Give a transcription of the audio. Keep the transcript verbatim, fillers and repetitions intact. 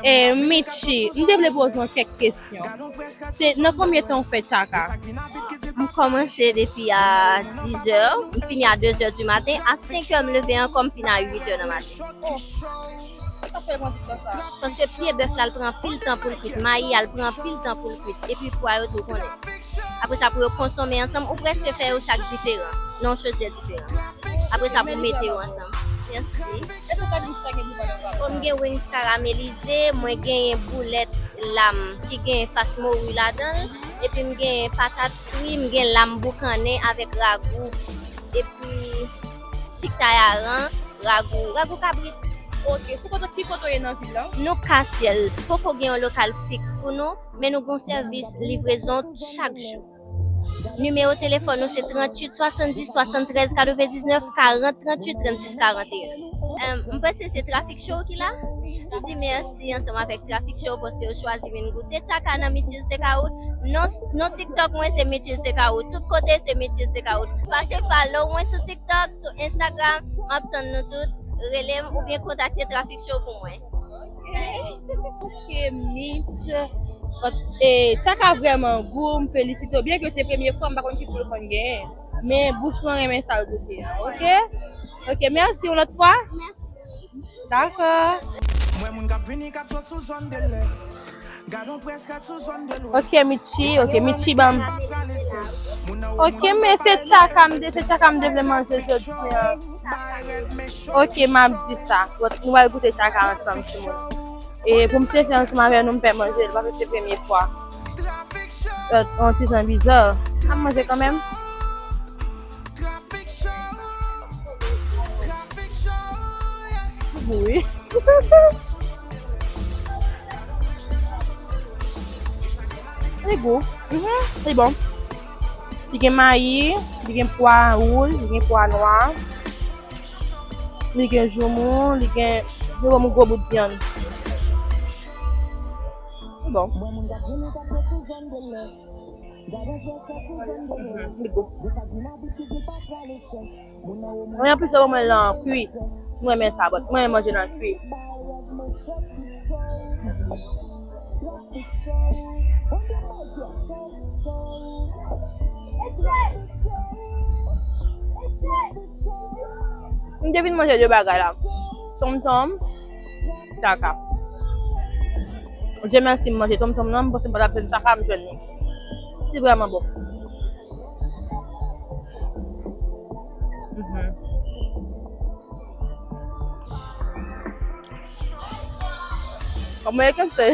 E Mitchy, m te vle poze w kèk kesyon. Se nan konbyen tan w fè tchaka? M kòmanse depi a dizè, m fini a dezè di maten, a senkè m leve ankò, m fini a uitè nan maten. Sa fè l pran tout tan sa? Paske pye bèf la, l pran anpil tan pou l kwit, mayi a, l pran anpil tan pou l kwit, epi pwa yo tou konnen. Apre sa, pou yo konsome ansanm, ou prèske fè yo chak diferan, nan yon chodyè diferan. Apre sa, pou mete yo ansanm. Mèsi. Èske w ka di m sa gen pou vann anba? Bon, m gen wings karamelize, mwen genyen boulèt lam ki gen fas mori ladan l, epi m gen patat fri, m gen lam boukannen avèk ragou, epi chik tayaran, ragou, ragou kabrit. Ok, sou kote, ki kote w ye nan vil lan? Nou Kasyèl, poko gen yon lokal fiks pou nou, men nou gon sèvis livrezon chak jou. Nimewo telefòn nou se tranntuit swasanndis swasanntrèz katrevendiznèf karant tranntuit trannsis karanteyen. M panse se Traffic Show ki la. M di mèsi ansanm avèk Traffic Show paske yo chwazi vin goute tchaka nan Mitchy's Takeout. Non, non TikTok mwen se Mitchy's Takeout. Tout kote se Mitchy's Takeout. Pase follow mwen sou TikTok, sou Instagram. M ap tann nou tout. Rele m oubyen kontakte Traffic Show pou mwen. Ok, Mitch. E, tchaka vrèman gou, m felisite w. Byen ke se premye fwa, m pa konn ki pou l konn genyen. Men bouch mwen renmen sa l goute an, ok? Ok, mèsi, yon lòt fwa. Dakò. Mwen moun k ap vini k ap sot sou zòn de lès. Gad on près, gad sou zòn de lwès. Ok, Mitchy, ok, Mitchy ban m. Ok, men se tchaka m te, se tchaka m te vle manje jodi an. Ok, m ap di sa. Bon, nou pral goute tchaka ansanm, timoun. E pou m sezi ansanm avè nou, m pè manje l, paske se premye fwa. Yon ti jan biza. N ap manje kanmenm. Wi. Li gou. Mhm, li bon. Li gen mayi, li gen pwa wouj, li gen pwa nwa. Li gen joumou, li gen, li gen yon gwo bout vyann. Li bon. Li gou. Mwen anplis yo ban mwen lan kwi. Mwen renmen sa, but mwen renmen manje nan kwi. M te vin manje de bagay la. Tonmtonm, tchaka. Dye mèsi, m manje tonmtonm nan, m panse m pa t ap jwenn tchaka, m jwenn li. Li vrèman bon. Mhm. Kòman e kèk fè?